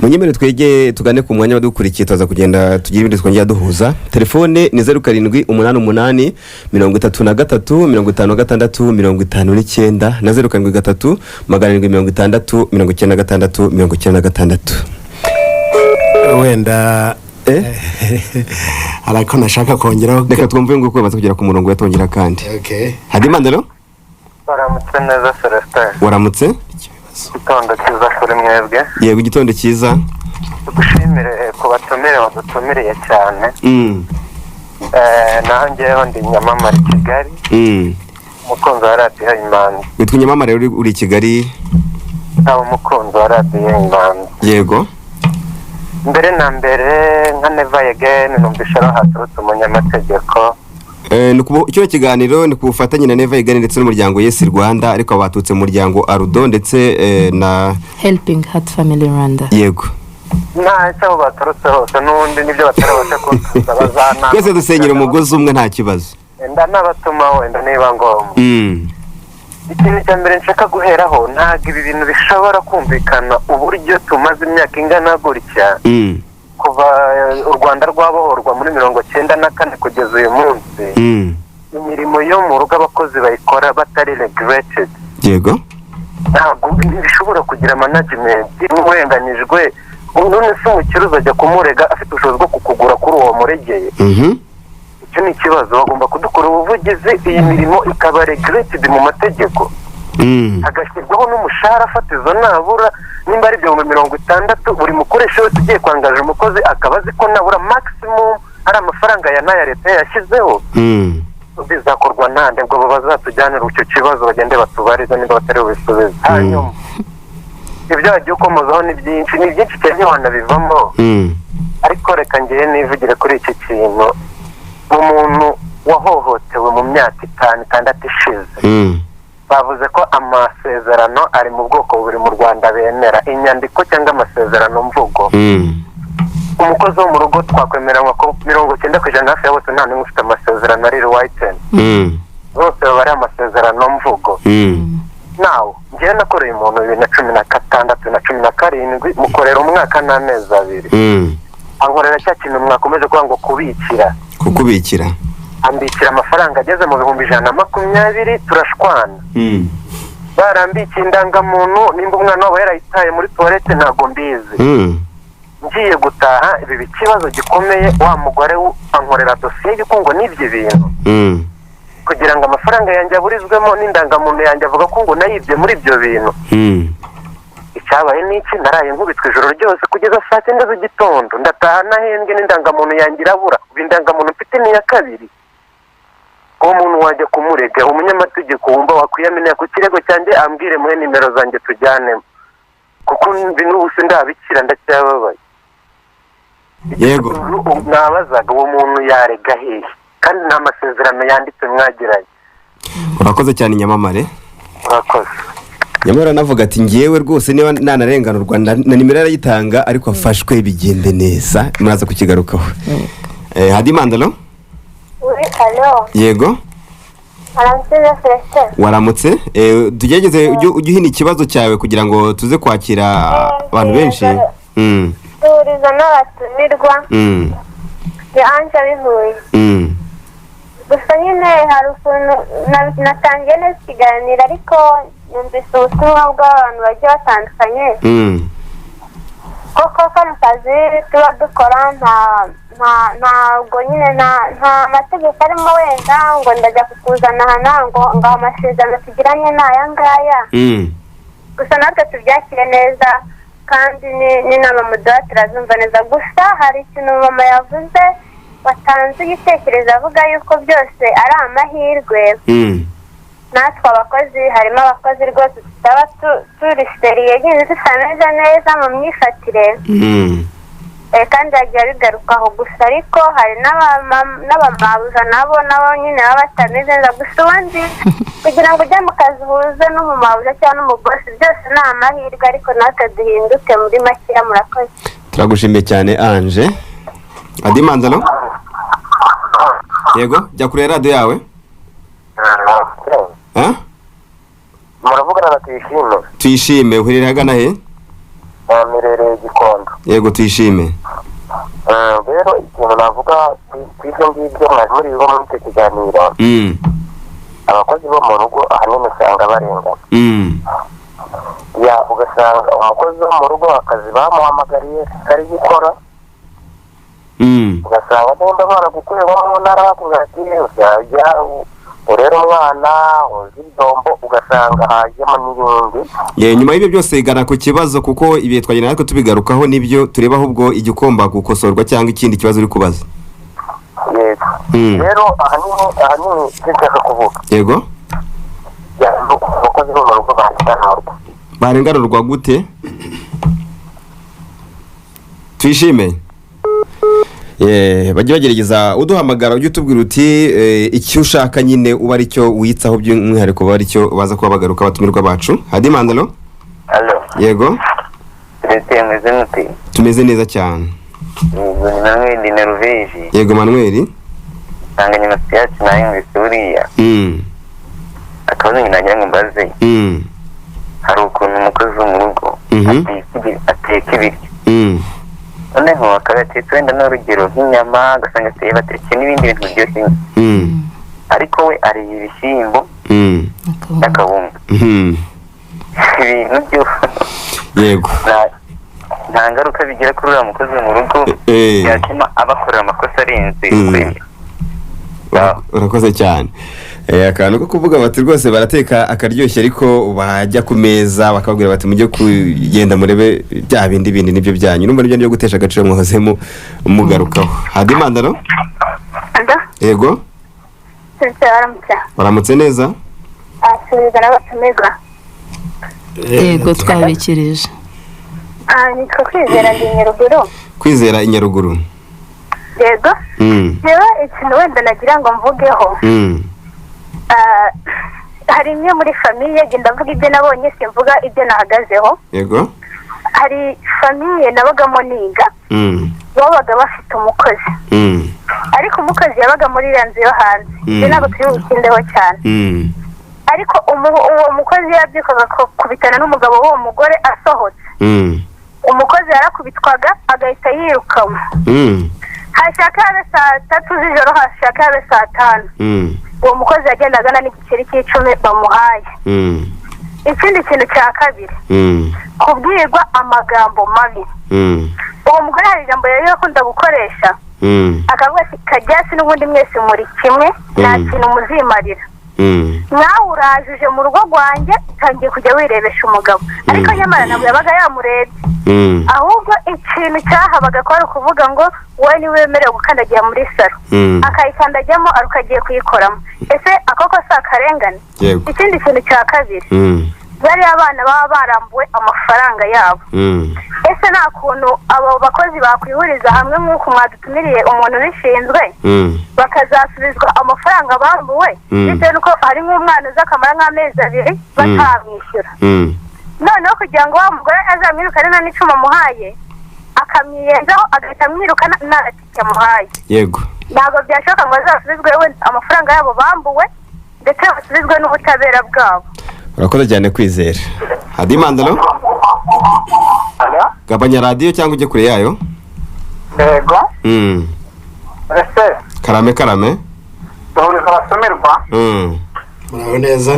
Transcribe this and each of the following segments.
Munyemere twege tugane ku mwanya wadukurikiye, tuza kugenda tugira ibindi twongera duhuza. Telefone ni 0788 33 56 59 na 073 760 96 96. Wenda hari ako nashaka kongeraho. Reka twumve ngo uko bamaze kugera ku murongo yatongera kandi. Okay. Hadimandaro. Baramutse neza, Celestin. Waramutse. Igitondo cyiza kuri mwebwe. Yego, igitondo cyiza. Tugushimire ku batumire badutumiriye cyane. Naho ngeweho ndi Nyamamare i Kigali, umukunzi wa Radiyo Imanzi. Witwa Nyamamare, uri i Kigali? Nkaba umukunzi wa Radiyo Imanzi. Yego. Mbere na mbere, nka Never Again, numvisha aho haturutse umunyamategeko. Kino kiganiro ni ku bufatanye na Never Again ndetse n'umuryango Yes Rwanda, ariko baturutse mu muryango Arudo ndetse na Helping Heart Family Rwanda. Yego. Ntacyo, aho baturutse hose n'ubundi nibyo batarabasha kuntuza bazana. Twese dusenyera umugozi umwe, nta kibazo. Wenda n'abatuma, wenda niba ngombwa. Ikintu cya mbere nshaka guheraho, ntabwo ibi bintu bishobora kumvikana uburyo tumaze imyaka ingana gutya, kuva u Rwanda rwabohorwa muri 94 kugeza uyu munsi, imirimo yo mu rugo abakozi bayikora batari regulated. Ntabwo ntibishobora kugira management n'urenganijwe. None se umukire uzajya kumurega afite ubushobozi bwo kukugura kuri uwo muregeye? Icyo ni ikibazo. Bagomba kudukora ubuvugizi, iyi mirimo ikaba regulated mu mategeko, hagashyirwaho n'umushahara fatizo, nabura nimba ari 60,000. Buri mukoresha wese ugiye kwangaje umukozi akaba azi ko nabura maximum ari amafaranga ya n'aya leta yashyizeho. Bizakorwa nande? Ngo abo bazatujyanira icyo kibazo bagende batubarize niba batari bubisubize. Hanyuma ibyo wagiye ukomozaho ni byinshi, ni byinshi cyane, ntiwanabivamo. Ariko reka ngewe nivugire kuri iki kintu. Umuntu wahohotewe mu myaka 5, 6 ishize, bavuze ko amasezerano ari mu bwoko bubiri mu Rwanda bemera: inyandiko cyangwa amasezerano mvugo. Umukozi wo mu rugo twakwemeranywa ko 90% hafi ya bose nta n'umwe ufite amasezerano ari written. Bose baba ari amasezerano mvugo. Nawe ngewe nakoreye umuntu 2016 na 17, mukorera umwaka n'amezi 2. Ankorera cya kintu mwakomeje kuvuga ngo kubikira. Kukubikira. Ambikira amafaranga ageze mu 120,000, turashwana. Barambikiye indangamuntu, nimba umwana wabo yarayitaye muri toilette ntabwo mbizi. Ngiye gutaha ibi ikibazo gikomeye, wa mugore we ankorera dosiye y'uko ngo n'ibyo bintu kugira ngo amafaranga yanjye aburizwemo n'indangamuntu yanjye, avuga ko ngo nayibye muri ibyo bintu. Icyabaye ni iki? Naraye nkubitwe ijoro ryose kugeza saa 9 z'igitondo, ndataha nahembwe n'indangamuntu yanjye irabura. Ubu indangamuntu mfite ni iya kabiri. Uwo muntu wajya kumurega, umunyamategeko wumva wakwiyaminiya ku kirego cyanjye ambwire, muhe nimero zanjye tujyanemo, kuko mbi n'ubu sindabikira, ndacyababaye. Nabazaga, uwo muntu yarega hehe kandi nta masezerano yanditse mwagiranye? Urakoze cyane, Nyamamare. Urakoze. Nyamara anavuga ati: "Ngewe rwose niba nanarenganurwa na nimero arayitanga, ariko afashwe bigende neza." Muraza kukigarukaho. Hadimandalo. Oui, allô. Yego. Aramutse, Celestin. Waramutse. Tugerageze ujye uhina ikibazo cyawe kugira ngo tuze kwakira abantu benshi. Duhuriza n'abatumirwa. Ni Anje bihuye. Gusa nyine hari ukuntu natangiye neza ikiganiro, ariko numvise ubutumwa bw'abantu bagiye batandukanye. Koko kano kazi tuba dukora ntabwo nyine nta mategeko arimo, wenda ngo ndajya kukuzana aha naha ngo amasezerano tugiranye ni aya ngaya. Gusa natwe tubyakire neza, kandi n'inama muduha turazumva neza. Gusa hari ikintu mama yavuze, watanze igitekerezo avuga yuko byose ari amahirwe. Natwe abakozi, harimo abakozi rwose tutaba turi sérieux nyine, tutameze neza mu myifatire. Kandi yagiye abigarukaho gusa, ariko hari n'abamabuja nabo nyine baba batameze neza. Gusa ubundi kugira ngo ujye mu kazi uhuze n'umumabuja cyangwa n'umubosi, byose ni amahirwe, ariko natwe duhinduke muri makeya. Murakoze. Turagushimiye cyane, Anje Adimanzano. Yego, jya kure ya radiyo yawe. Ah? Muravugana na Tuyishime. Tuyishime, uherereye ahagana he? Mirereye Gikondo. Yego, tuyishime. Rero ikintu navuga ku ibyo ngibyo mwari muri bo muri icyo kiganiro, abakozi bo mu rugo ahanini usanga barengana. Ya, ugasanga umukozi wo mu rugo akazi bamuhamagariye kari gukora, ugasanga nimba baragukuye nko mu ntara bakubwira ati uzajya urera umwana woza ibyombo, ugasanga hajemo n'ibindi. Ye, nyuma y'ibyo byose gana ku kibazo, kuko ibihe twagenda natwe tubigarukaho nibyo tureba, ahubwo igikoma gukosorwa cyangwa ikindi kibazo uri kubaza. Yego. Rero ahanini icyo nshaka kuvuga, Yego. ya, ni uko abakozi bo mu rugo barenganurwa. Barenganurwa gute? Tuyishime. Bajye bagerageza uduhamagara ujye utubwira uti icyo ushaka nyine uba ari cyo witsaho by'umwihariko, uba ari cyo baza kuba bagaruka abatumirwa bacu. Hadi Mandalo. Alo. Yego. Ndetse meze mute? Tumeze neza cyane. Yego, ni Manuel Noruveje. Yego, Manuel. Insanganyamatsiko yacu nayumvise buriya. Akabazo nyine nagira ngo mbaze, hari ukuntu umukozi wo mu rugo ateka ibiryo, noneho akaba yatetse wenda n'urugero nk'inyama, ugasanga ateye batekeye n'ibindi bintu biryoshye, ariko we ariye ibishyimbo n'akawunga. Ibintu byo Yego. nta ngaruka bigira kuri uriya mukozi wo mu rugo byatuma abakorera amakosa arenze kwemera? Urakoze cyane. Akantu ko kuvuga bati rwose barateka akaryoshye, ariko bajya ku meza bakababwira bati mujye kugenda murebe bya bindi bindi nibyo byanyu, numva nibyo gutesha agaciro mwahozemo mugarukaho. Hadi Mandaro. Ando. Yego. Sensei, waramutse? Waramutse neza. Asubiza n'abatumirwa. Yego, twabikirije. Nitwa Kwizera, ndi Nyaruguru. Kwizera i Nyaruguru. Yego. Rero ikintu wenda nagira ngo mvugeho, hari imwe muri famille, genda mvuga ibyo nabonye, simvuga ibyo nahagazeho. Yego. Hari famille nabagamo niga, babaga bafite umukozi, ariko umukozi yabaga muri iriya nzu yo hanze. Ibyo ntabwo turi bubitindeho cyane. Ariko uwo mukozi yabyukaga akakubitana n'umugabo w'uwo mugore asohotse. Umukozi yarakubitwaga agahita yirukanwa. Hashaka habe 3:00 z'ijoro, hashaka habe 5:00. Uwo mukozi yagendaga agana n'igiceri cy'icumi bamuhaye. Ikindi kintu cya kabiri, kubwirwa amagambo mabi. Uwo mugore hari ijambo yari akunda gukoresha, akavuga ati kajyasi n'ubundi mwese muri kimwe, nta kintu muzimarira. Nawe urajuje mu rugo rwanjye, utangiye kujya wirebesha umugabo, ariko nyamara ntabwo yabaga yamurebye. Ahubwo ikintu cyahabaga ko ari ukuvuga ngo wowe niwe wemerewe gukandagira muri saro, akayikandagiramo ariko agiye kuyikoramo. Ese ako ko si akarengane? Yego. Ikindi kintu cya kabiri, bariya abana baba barambuwe amafaranga yabo. Ese nta kuntu abo bakozi bakwihuriza hamwe nk'uko mwadutumiriye umuntu ubishinzwe, bakazasubizwa amafaranga bambuwe, bitewe n'uko hari nk'umwana uza akamara nk'amezi 2 batamwishyura? Noneho kugira ngo wa mugore azamwirukane nta n'icuma amuhaye, akamwiyenzaho agahita amwirukana nta tike amuhaye. Yego. Ntabwo byashoboka ngo azasubizwe wenda amafaranga yabo bambuwe, ndetse basubizwe n'ubutabera bwabo. Urakoze cyane, Kwizera. Hadi Mandalo. Gabanya radiyo cyangwa ujye kure yayo. Yego. Ese Karame karame. duhuriza abatumirwa. Muraho neza.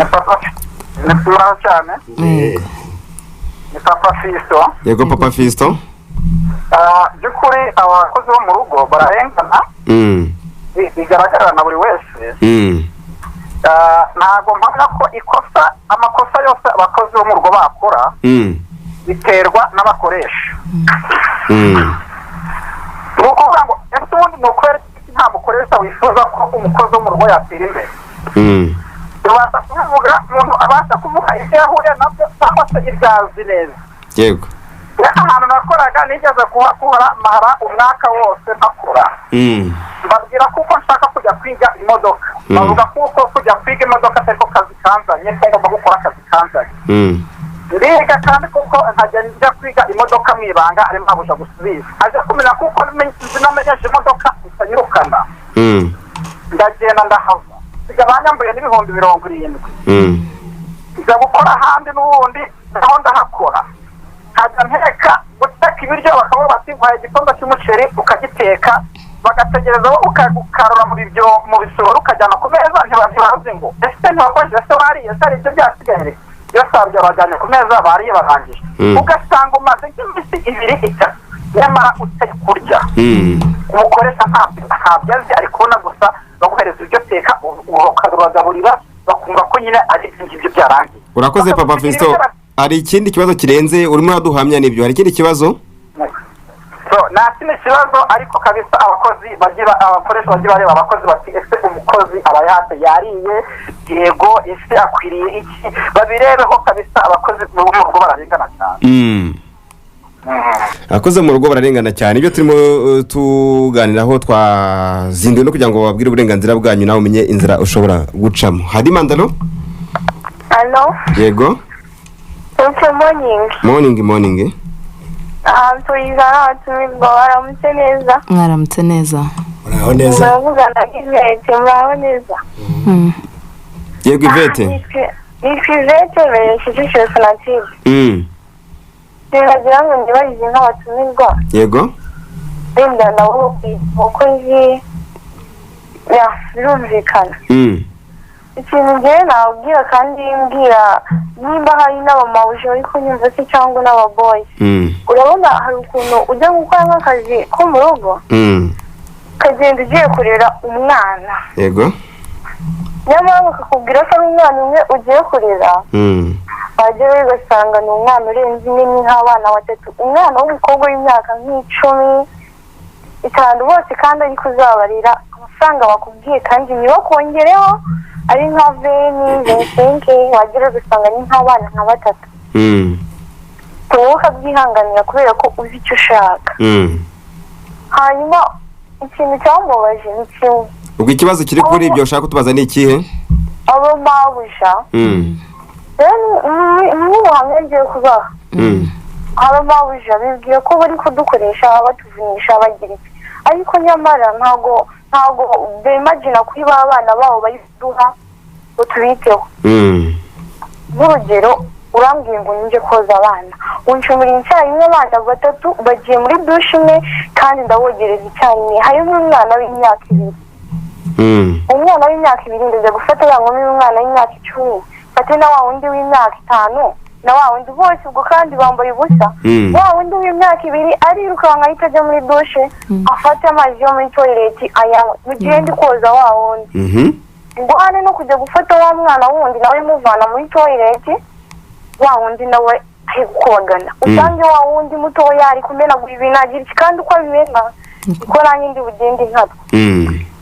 Ni muraho cyane. Ni Papa Fisto. Yego, Papa Fisto. By'ukuri abakozi bo mu rugo bararengana, bigaragara na buri wese. Ntabwo mpamya ko amakosa yose abakozi bo mu rugo bakora biterwa n'abakoresha. Ni ukuvuga ngo ese ubundi ni ukubera iki nta mukoresha wifuza ko umukozi wo mu rugo yatera imbere? Tubasha kubivuga, umuntu abasha kuvuga ibyo yahuye nabyo cyangwa se ibyo azi neza. Yego. Ahantu nakoraga nigeze kuhakora mara umwaka wose ntakora. Mbabwira kuko nshaka kujya kwiga imodoka. Bavuga kuko kujya kwiga imodoka atari ko kazi kanzanye, ko ngomba gukora akazi kanzanye. Ndiga kandi kuko nkajya njya kwiga imodoka mu ibanga, ari mpabuja gusubiza. Aje kumenya kuko namenyeje imodoka itanyirukana. Ndagenda ndahava. Siga banyambuye n'70,000. Njya gukora ahandi n'ubundi naho ndahakora. Nkajya nteka guteka ibiryo, bakavuga bati nguhaye igikombe cy'umuceri ukagiteka, bagategereza wowe ukarura muri byo mu bisorori ukajyana ku meza, ntibazi ngo ese ntiwakoresheje, ese wariye, ese hari ibyo byasigaye? Byose babyo ku meza, bariye barangije. Ugasanga umaze nk'iminsi 2 3 nyamara utari kurya. Umukoresha ntabyo azi, ari kubona gusa baguhereza ibyo teka ukabagaburira, bakumva ko nyine ari ibyo ngibyo byarangiye. Urakoze Papa Fiston. Hari ikindi kibazo kirenze urimo uraduhamya nibyo? Hari ikindi kibazo? So nta kindi kibazo, ariko kabisa abakozi bagira abakoresha bagira bareba abakozi bati ese umukozi aba yate yariye, yego, ese akwiriye iki? Babirebeho kabisa, abakozi bo mu rugo bararengana cyane. Abakozi mu rugo bararengana cyane. Ibyo turimo tuganiraho twazinduwe no kugira ngo bababwire uburenganzira bwanyu, nawe umenye inzira ushobora gucamo. Hari Mandalo? Allo? Yego. Okay, morning. Morning, morning. Tuyiza n'abatumirwa, baramutse neza. Mwaramutse neza. Muraho neza. Muravugana Ivete, muraho neza. Yego Ivete. Nitwa Ivete, mbereye Kicukiro Sonatube. Ngira ngo ndibarize nk'abatumirwa. Yego. Wenda nabo umukozi ya birumvikana. Ikintu ngewe nababwira kandi mbwira nimba hari n'abamabuje bari kunyumva se cyangwa n'ababoyi, urabona hari ukuntu ujya gukora nk'akazi ko mu rugo, ukagenda ugiye kurera umwana. Yego. Nyamara bakakubwira ko ari umwana umwe ugiye kurera, wagerayo ugasanga ni umwana urenze imwe, ni nk'abana batatu, umwana w'umukobwa w'imyaka nk'icumi itanu bose, kandi ariko uzabarira amafaranga bakubwiye kandi ntibakongereho, ari nka 20 25, wagera ugasanga ni nk'abana nka batatu. Wowe ukabyihanganira kubera ko uzi icyo ushaka. Hanyuma ikintu cyambabaje ni kimwe. Ubwo ikibazo kiri kuri ibyo ushaka kutubaza ni ikihe? Abo mabuja rero n'ubuhamya ngiye kubaha. Abo mabuja bibwiye ko bari kudukoresha batuvunisha bagira iki, ariko nyamara ntago bimagina kuri ba bana babo bari kuduha ngo tubiteho. Nk'urugero urambwiye ngo njye koza abana, unshumura icyarimwe abana batatu bagiye muri dushe imwe kandi ndabogereza icyarimwe, harimo umwana w'imyaka 2. Umwana w'imyaka 2 ndajya gufata ya nkumi y'umwana w'imyaka 10, fate na wa wundi w'imyaka 5 na wa wundi, bose ubwo kandi bambaye ubusa. Wa wundi w'imyaka 2 arirukanka ahita ajya muri dushe, afate amazi yo muri toilette ayanywe mu gihe ndi koza wa wundi. Ngwane no kujya gufata wa mwana wundi nawe muvana muri toilette, wa wundi nawe ari kogana, usange wa wundi mutoya ari kumenagura ibintu agira iki, kandi uko abimena uko nanjye ndi bugende nkatwe.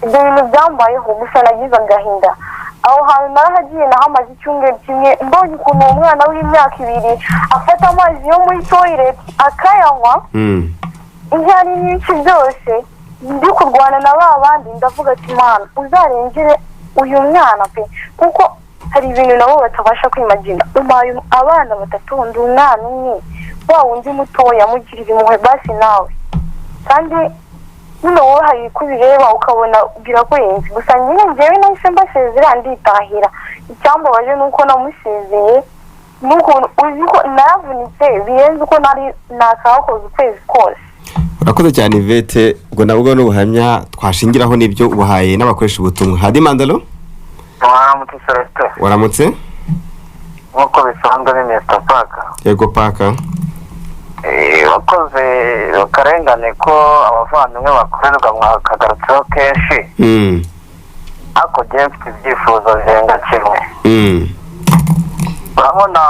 Ibyo bintu byambayeho gusa nagize agahinda. Aho hantu narahagiye nahamaze icyumweru kimwe, mbonye ukuntu uwo mwana w'imyaka 2 afata amazi yo muri toilette akayanywa, ibyari nyinshi byose, ndi kurwana na ba bandi, ndavuga ati Mana uzarengere uyu mwana pe, kuko hari ibintu nabo batabasha kwimagina. Ubaye abana batatu, ndi umwana umwe, wa wundi mutoya mugirira impuhwe basi nawe, kandi nyine wowe hari uko ubireba ukabona birakurenze. Gusa nyine njyewe nahise mbasezera nditahira. Icyambabaje ni uko namusezeye n'ukuntu uzi ko naravunitse birenze uko nari nakahakoze ukwezi kose. Urakoze cyane Ivete, ubwo nabwo n'ubuhamya twashingiraho n'ibyo ubahaye n'abakoresha ubutumwa. Hadi Mandalo? Waramutse Celestin. Waramutse? Nk'uko bisanzwe ni Mr Parker. Yego Parker. Wakoze akarengane ko abavandimwe bakorerwa mwakagarutseho kenshi. Ariko njyewe mfite ibyifuzo birenga kimwe. Urabona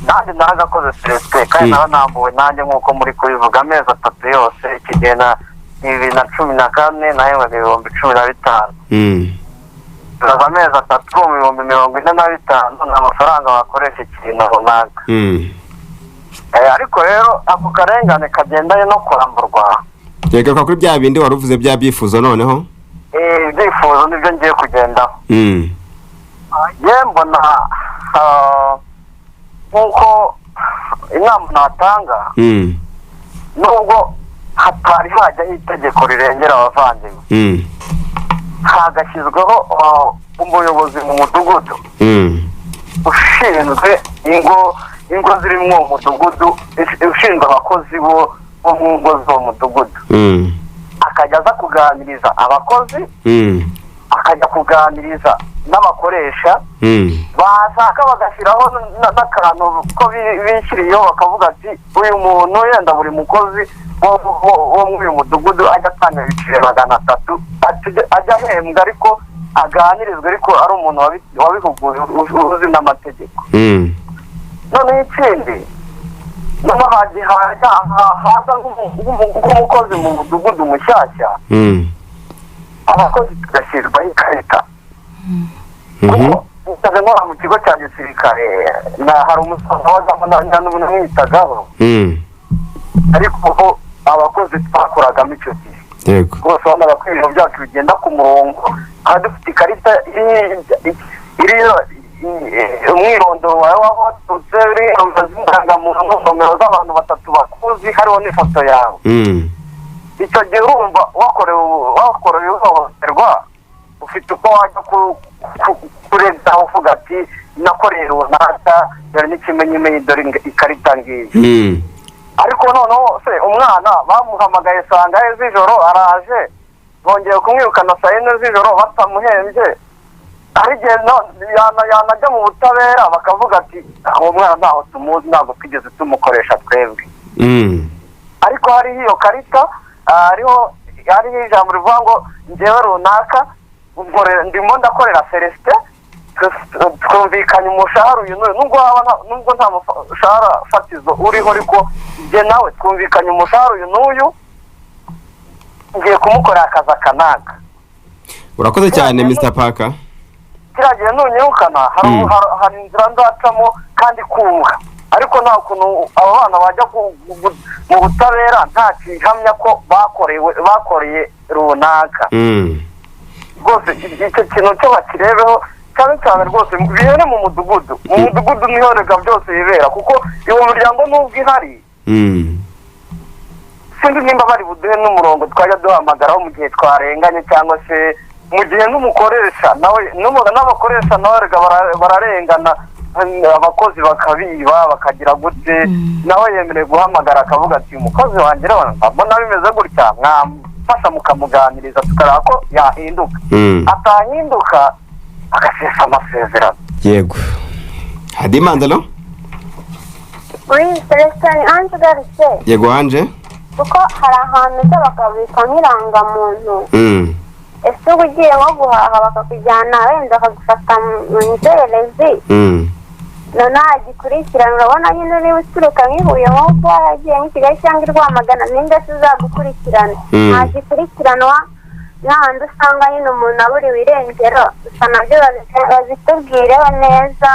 nanjye naragakoze Celestin, kandi naranambuwe nanjye nk'uko muri kubivuga amezi 3 yose, iki gihe na 2014 nahembwaga 15,000. Turaza amezi 3 mu 45,000 ni amafaranga wakoresha ikintu runaka. Ariko rero ako karengane kagendanye no kwamburwa. Yego, kuri bya bindi wari uvuze bya byifuzo noneho? Ibyifuzo nibyo ngiye kugendaho. Ye mbona nkuko inama natanga, nubwo hatari hajyaho itegeko rirengera abavandimwe, hagashyizweho umuyobozi mu mudugudu ushinzwe ingo ingo ziri muri uwo mudugudu, ushinzwe abakozi bo mu ngo z'uwo mudugudu, akajya aza kuganiriza abakozi, akajya kuganiriza n'abakoresha, bashaka bagashyiraho n'akantu ko bishyiriyeho, bakavuga ati uyu muntu yenda buri mukozi wo muri uyu mudugudu ajya atanga ibiciro 300, ajya ahembwa ariko aganirizwa, ariko ari umuntu wabihuguye uzi n'amategeko. Noneho ikindi, noneho haza nk'umukozi mu mudugudu mushyashya, abakozi tugashyirwaho ikarita. Kuko nsaga nkora mu kigo cya gisirikare, hari umusaza wajyamo namwitagaho, ariko ubu abakozi twakoragamo icyo gihe rwose wabonaga ko ibintu byacu bigenda ku murongo, kandi dufite ikarita iriho umwirondoro wawe w'aho waturutse, iriho indangamuntu, nomero z'abantu batatu bakuzi, hariho n'ifoto yawe. Icyo gihe urumva wakorewe ihohoterwa, ufite uko wajya kurega uvuga ati nakoreye runaka, dore n'ikimenyimenyi, dore ikarita ngiyi. Ariko noneho se umwana bamuhamagaye saa ngahe z'ijoro araje, bongeye kumwirukana saa yine z'ijoro batamuhembye, hari igihe yanajya mu butabera bakavuga ati uwo mwana ntaho tumuzi, ntabwo twigeze tumukoresha twebwe. Ariko hariho iyo karita, hariho ijambo rivuga ngo njyewe runaka ndimo ndakorera Celestin, twumvikanye umushahara uyu n'uyu, nubwo nta mushahara fatizo uriho, ariko njye nawe twumvikanye umushahara uyu n'uyu, ngiye kumukorera akazi akanaka. Urakoze cyane Mr. Parker. Kiriya gihe nunyirukana hari inzira nzacamo kandi kunga, ariko nta kuntu abo bana bajya mu butabera nta kihamya ko bakoreye runaka. Rwose icyo kintu cyo bakirebeho cyane cyane rwose, bihere mu mudugudu. Mu mudugudu niho rega byose bibera, kuko uwo muryango nubwo ihari, sinzi nimba bari buduhe n'umurongo twajya duhamagaraho mu gihe twarenganye, cyangwa se mu gihe n'umukoresha nawe n'abakoresha nawe rega bararengana, abakozi bakabiba bakagira gute, nawe yemerewe guhamagara akavuga ati umukozi wanjye mbona bimeze gutya, mwamfasha mukamuganiriza tukareba ko yahinduka. Atahinduka agasesa amasezerano. Yego. Hadi Mandalo? Oui, Celestin Ange ugarutse. Yego Ange. Kuko hari ahantu ujya bakabika nk'irangamuntu. Ese uba ugiye nko guhaha bakakujyana wenda bakagufata mu nzererezi, noneho agikurikirana, urabona nyine niba uturuka nk'i Huye nk'uko waragiye nk'i Kigali cyangwa i Rwamagana, ninde se uzagukurikirana? Ntagikurikiranwa n'ahandi usanga nyine umuntu aburiwe irengero. Gusa nabyo babitubwireho neza.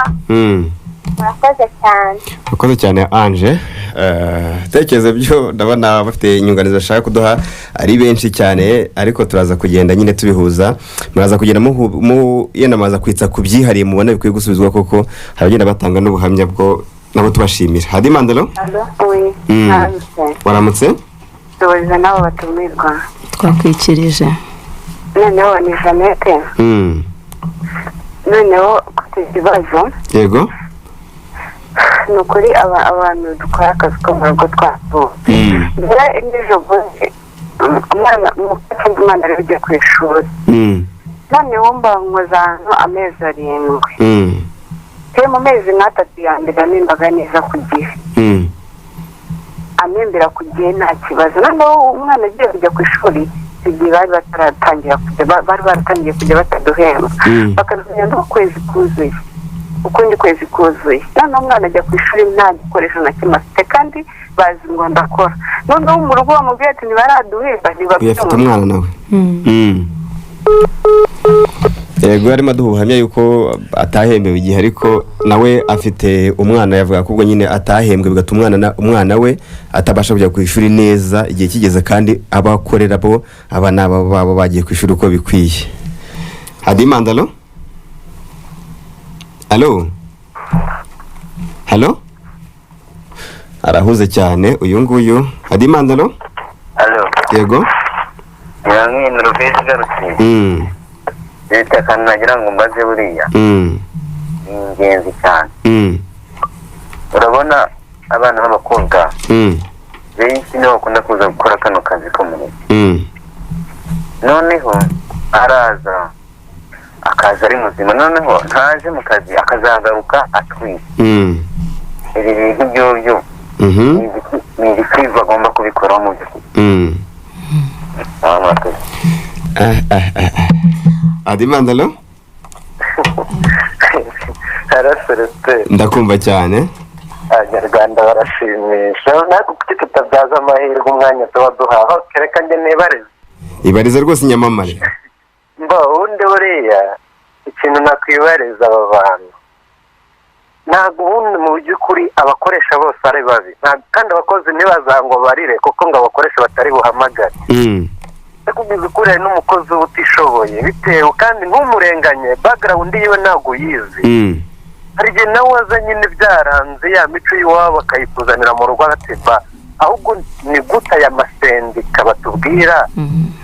Murakoze cyane. Murakoze cyane Ange. Ibitekerezo byo ndabona bafite inyunganizi bashaka kuduha ari benshi cyane, ariko turaza kugenda nyine tubihuza, muraza kugenda yenda kwitsa ku byihariye mubona bikwiye gusubizwa, koko hari abagenda batanga n'ubuhamya bwo nabo tubashimira. Hadi Mandalo? Waramutse? Tubaza nabo batumirwa. Twakwikirije. Noneho ni Jeannette. Noneho ku kibazo. Yego. Ni ukuri abantu dukora akazi ko mu rugo twatuye. Mbere n'ejo bundi umwana rero ugiye ku ishuri. Noneho mbankoza ahantu amezi 7. Pe mu mezi 3 ya mbere amembaga neza ku gihe. Amembera ku gihe nta kibazo. Noneho umwana agiye kujya ku ishuri, igihe bari bataratangira kujya, bari baratangiye kujya bataduhemba. Bakaduhemba ukwezi kuzuye. Ukundi kwezi kuzuye. Noneho umwana ajya ku ishuri nta gikoresho na kimwe afite, kandi bazi ngo ndakora. Noneho mu rugo bamubwiye ati ntibaraduhemba, ntibabyumva. Afite umwana nawe. Yego arimo aduha ubuhamya yuko atahembewe igihe, ariko nawe afite umwana, yavuga ko ubwo nyine atahembwe bigatuma umwana we atabasha kujya ku ishuri neza igihe kigeze, kandi abakorera bo aba nabo babo bagiye ku ishuri uko bikwiye. Hadi Mandalo? Allo? Allo? Arahuze cyane uyu nguyu. Hadi Mandalo? Allo. Yego. Nyiramwino Ruvezi igarutse. Leta kandi nagira ngo mbaze buriya. Ni ingenzi cyane. Urabona abana b'abakobwa benshi nibo bakunda kuza gukora kano kazi ko mu rugo. Noneho araza akaza ari muzima, noneho ntaje mu kazi akazagaruka atwite. Ibi bintu byobyo ni ibiki bagomba kubikoraho mu by'ukuri? Murakoze. Adimandalo. Haraseretse. Ndakumva cyane. Abanyarwanda barashimisha, natwe kuki tutabyaza amahirwe umwanya tuba duhawe? Reka njye nibarize. Ibarize rwose nyamamare. Mba ubundi buriya ikintu nakwibariza aba bantu, ntabwo ubundi mu by'ukuri abakoresha bose ari babi, kandi abakozi ntibazango barire kuko ngo abakoresha batari buhamagare. Ndakubwiza ukuri, hari n'umukozi uba utishoboye bitewe, kandi ntumurenganye, background yiwe ntabwo uyizi. Hari igihe nawe waza nyine byaranze ya mico y'iwabo akayikuzanira mu rugo agatemba. Ahubwo ni gute aya masendika batubwira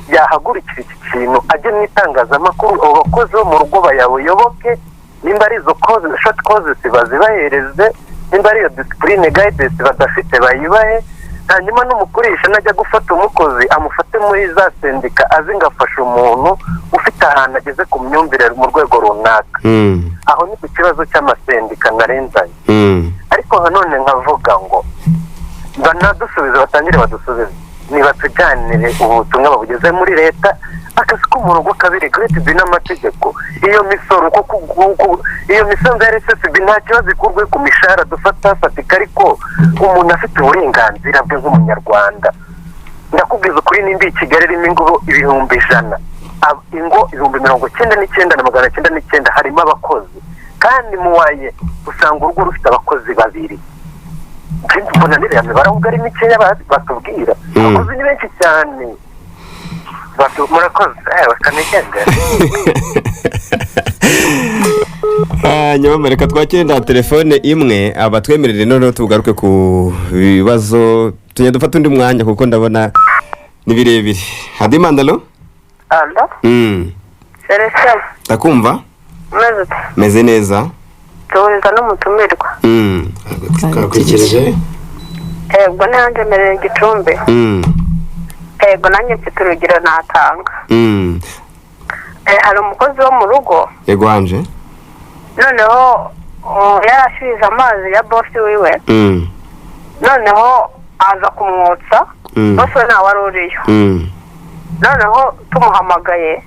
yahagurikira iki kintu, ajye mu itangazamakuru, abo bakozi bo mu rugo bayabuyoboke, nimba ari izo short courses bazibahereze, nimba ari iyo discipline guidance badafite bayibahe, hanyuma n'umukoresha najya gufata umukozi amufate muri za sendika azi ngo afashe umuntu ufite ahantu ageze ku myumvire mu rwego runaka. Aho ni ku kibazo cy'amasendika narenzanye. Ariko nanone nkavuga ngo banadusubize, batangire badusubize, nibatujyanire ubutumwa babugeze muri leta. Akazi ko mu rugo kabiri regulated n'amategeko, iyo misoro kuko iyo misoro ya RSSB nta kibazo ikurwe ku mishahara dufata fatika, ariko umuntu afite uburenganzira bwe nk'umunyarwanda. Ndakubwiza ukuri, nimba i Kigali irimo ingo 100,000, ingo 99,999 harimo abakozi, kandi muwaye usanga urugo rufite abakozi babiri. Mbona niriya mibare ahubwo ari mikeya batubwira, abakozi ni benshi cyane. Murakoze, bakanigende. Nyamara reka twakire na telefone imwe abatwemerere, noneho tugaruke ku bibazo, tujya dufata undi mwanya kuko ndabona ni birebire. Adimandalo. Alo. Celestin. Ndakumva. Meze neza. Tuwuriza n'umutumirwa. Twakwikirije. Yego nanjye mereye Gicumbi. Yego nanjye mfite urugero natanga. Hari umukozi wo mu rugo. Yego wanje. Noneho yarashyuhije amazi ya bosi wiwe. Noneho aza kumwotsa. Bosi we ntawe wari uriyo. Noneho tumuhamagaye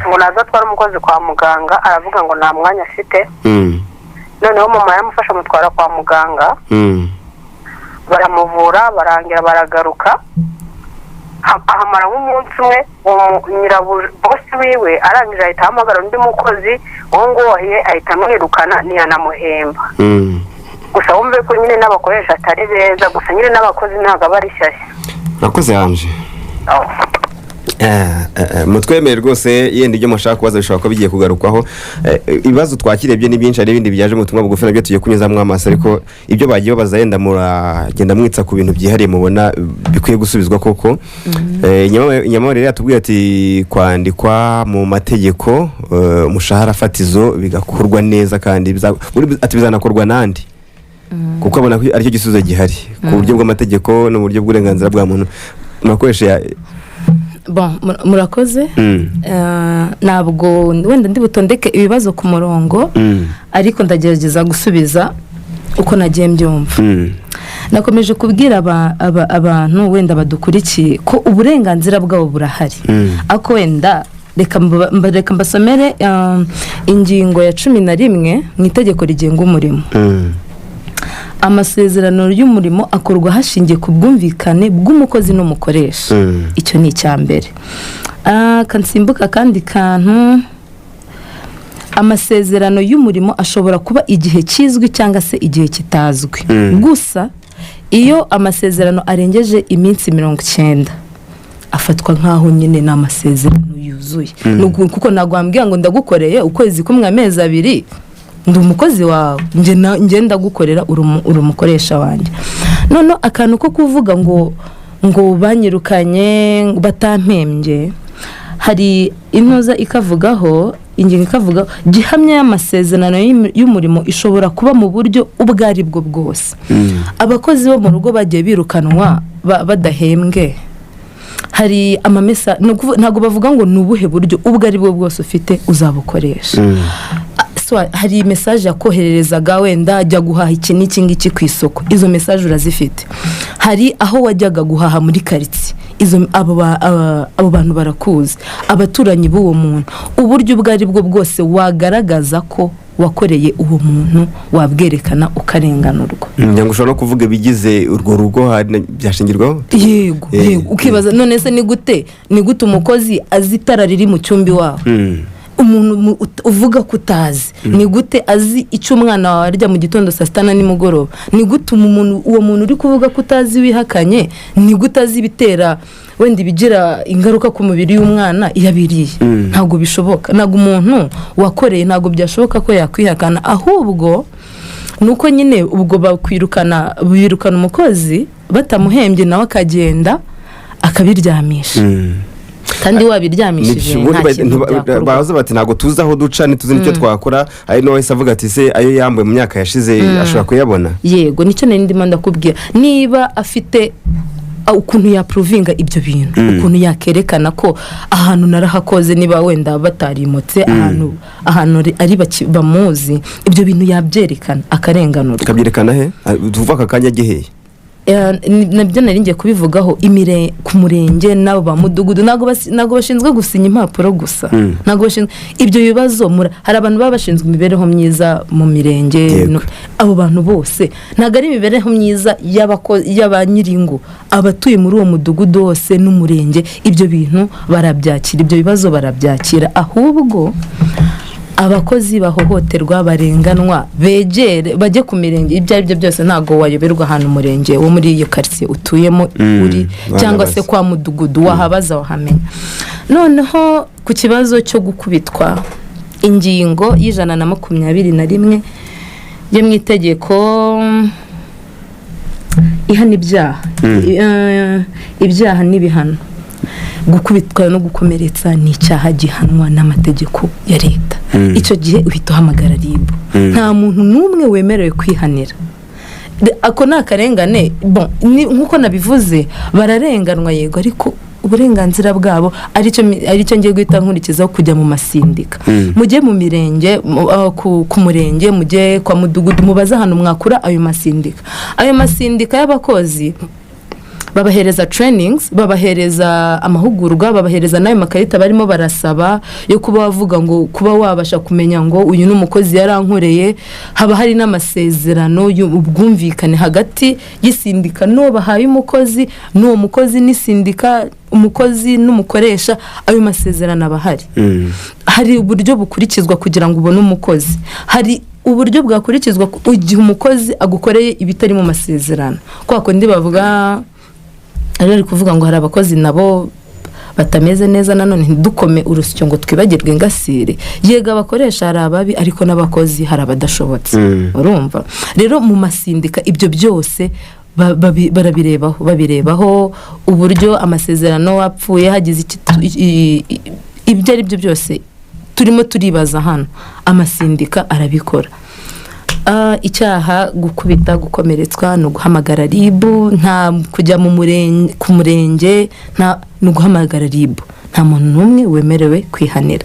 ngo naza atware umukozi kwa muganga, aravuga ngo nta mwanya afite. Noneho mama yaramufasha amutwara kwa muganga, baramuvura, barangira baragaruka. Ahamara nk'umunsi umwe, bosi wiwe arangije ahita ahamagara undi mukozi, uwo nguwo ahita amwirukana ntiyanamuhemba. Gusa wumve ko nyine n'abakoresha atari beza, gusa nyine n'abakozi ntabwo aba ari shyashya. Urakoze Ange. Mutwemere rwose, yenda ibyo mushaka kubaza bishobora kuba bigiye kugarukwaho. Ibibazo twakirebye ni byinshi, hari ibindi byaje mu butumwa bugufi nabyo tugiye kunyuzamo amaso, ariko ibyo bagiye babaza yenda muragenda mwitsa ku bintu byihariye mubona bikwiye gusubizwa koko. Nyamara rero yatubwiye ati kwandikwa mu mategeko umushahara fatizo bigakorwa neza, kandi ati bizanakorwa n'andi, kuko abona ko aricyo gisubizo gihari ku buryo bw'amategeko n'uburyo bw'uburenganzira bwa muntu. Murakoresha. Bon, murakoze. Ntabwo wenda ndi butondeke ibibazo ku murongo, ariko ndagerageza gusubiza uko nagiye mbyumva. Nakomeje kubwira abantu wenda badukurikiye ko uburenganzira bwabo burahari, ariko wenda reka mbasomere ingingo ya 11 mu itegeko rigenga umurimo. Amasezerano y'umurimo akorwa hashingiye ku bwumvikane bw'umukozi n'umukoresha. Icyo ni icya mbere. Kansimbuka kandi kantu, amasezerano y'umurimo ashobora kuba igihe kizwi cyangwa se igihe kitazwi. Gusa iyo amasezerano arengeje iminsi 90 afatwa nk'aho nyine ni amasezerano yuzuye. Kuko ntabwo wambwira ngo ndagukoreye ukwezi kumwe amezi abiri ndi umukozi wawe, njye ndagukorera, uri umukoresha wanjye. Noneho akantu ko kuvuga ngo banyirukanye batampembye, Hari intuza ikavugaho, ingingo ikavuga gihamya y'amasezerano y'umurimo ishobora kuba mu buryo ubwo ari bwo bwose. Abakozi bo mu rugo bagiye birukanwa badahembwe. Hari amamesa, ntabwo bavuga ngo ni ubuhe buryo, ubwo ari bwo bwose ufite uzabukoresha. Hari message yakohererezaga, wenda ajya guhaha iki n'iki ngiki ku isoko, izo message urazifite. Hari aho wajyaga guhaha muri karitsiye, izo abo bantu barakuzi, abaturanyi b'uwo muntu. Uburyo ubwo ari bwo bwose wagaragaza ko wakoreye uwo muntu, wabwerekana ukarenganurwa. Ngira ngo ushobora no kuvuga ibigize urwo rugo, hari byashingirwaho. Yego. Yego, ukibaza none se ni gute umukozi azi itara riri mu cyumba iwawe? Umuntu uvuga ko utazi, ni gute azi icyo umwana wawe arya mu gitondo, saa sita na nimugoroba? Ni gute uwo muntu uri kuvuga ko utazi, wihakanye, ni gute azi ibitera wenda ibigira ingaruka ku mubiri w'umwana iyo abiriye? Ntabwo bishoboka. Ntabwo umuntu wakoreye, ntabwo byashoboka ko yakwihakana. Ahubwo ni uko nyine ubwo bakwirukana, birukana umukozi batamuhembye, nawe akagenda akabiryamisha. Kandi wabiryamishije, Ubundi nta kintu byakorwa. Baza bati ntabwo tuzi aho duca, ntituzi n'icyo twakora. Ari n'uwahise avuga ati se ayo yambuye mu myaka yashize ashobora kuyabona? Yego, nicyo nari ndimo ndakubwira. Niba afite ukuntu yaprovinga ibyo bintu, ukuntu yakerekana ko ahantu narahakoze, niba wenda batarimutse, ahantu ari bamuzi, ibyo bintu yabyerekana akarenganurwa. Akabyerekana he? Tuvuga aka kanya giheye? Nabyo nari ngiye kubivugaho. Ku murenge n'abo ba mudugudu ntabwo bashinzwe gusinya impapuro gusa. Ntabwo bashinzwe ibyo bibazo. Hari abantu baba bashinzwe imibereho myiza mu mirenge. Abo bantu bose, ntabwo ari imibereho myiza y'aba nyiringo, abatuye muri uwo mudugudu wose n'umurenge, ibyo bintu barabyakira, ibyo bibazo barabyakira. Ahubwo abakozi bahohoterwa, barenganwa, begere, bajye ku mirenge. Ibyo ari byo byose, ntabwo wayoberwa ahantu umurenge wo muri iyo karitsiye utuyemo uri cyangwa se Wahabaza. kwa mudugudu, wahabaza wahamenya. Noneho ku kibazo cyo gukubitwa, ingingo y'121 yo mu itegeko ihana ibyaha, ibyaha n'ibihano, gukubitwa no gukomeretsa ni icyaha gihanwa n'amategeko ya leta. Icyo gihe uhita uhamagara RIB. Nta muntu n'umwe wemerewe kwihanira. Ako ni akarengane. Bon, nk'uko nabivuze, bararenganwa yego, ariko uburenganzira bwabo aricyo ngiye guhita nkurikizaho, kujya mu masindika. Mujye mu mirenge, ku murenge, mujye kwa mudugudu, mubaze ahantu mwakura ayo masindika. Ayo masindika y'abakozi babahereza trainings, babahereza amahugurwa, babahereza n'ayo makarita barimo barasaba yo kuba wavuga ngo kuba wabasha kumenya ngo uyu ni umukozi yarankoreye. Haba hari n'amasezerano y'ubwumvikane hagati y'isindika n'uwo bahaye umukozi, n'uwo mukozi n'isindika, umukozi n'umukoresha. Ayo masezerano aba ahari. Hari uburyo bukurikizwa kugira ngo ubone umukozi, hari uburyo bwakurikizwa igihe umukozi agukoreye ibitari mu masezerano. Kwa kundi bavuga, ari kuvuga ngo hari abakozi nabo batameze neza. Nanone ntidukome urusyo ngo twibagirwe ingasire. Yego, abakoresha hari ababi, ariko n'abakozi hari abadashobotse. Urumva rero, mu masindika ibyo byose barabirebaho, babirebaho uburyo amasezerano wapfuye hagize ibyo ari byo byose turimo turibaza hano, amasindika arabikora. Icyaha gukubita, gukomeretswa ni uguhamagara RIB. Nta kujya mu murenge, ku murenge nta, ni uguhamagara RIB. Nta muntu n'umwe wemerewe kwihanira.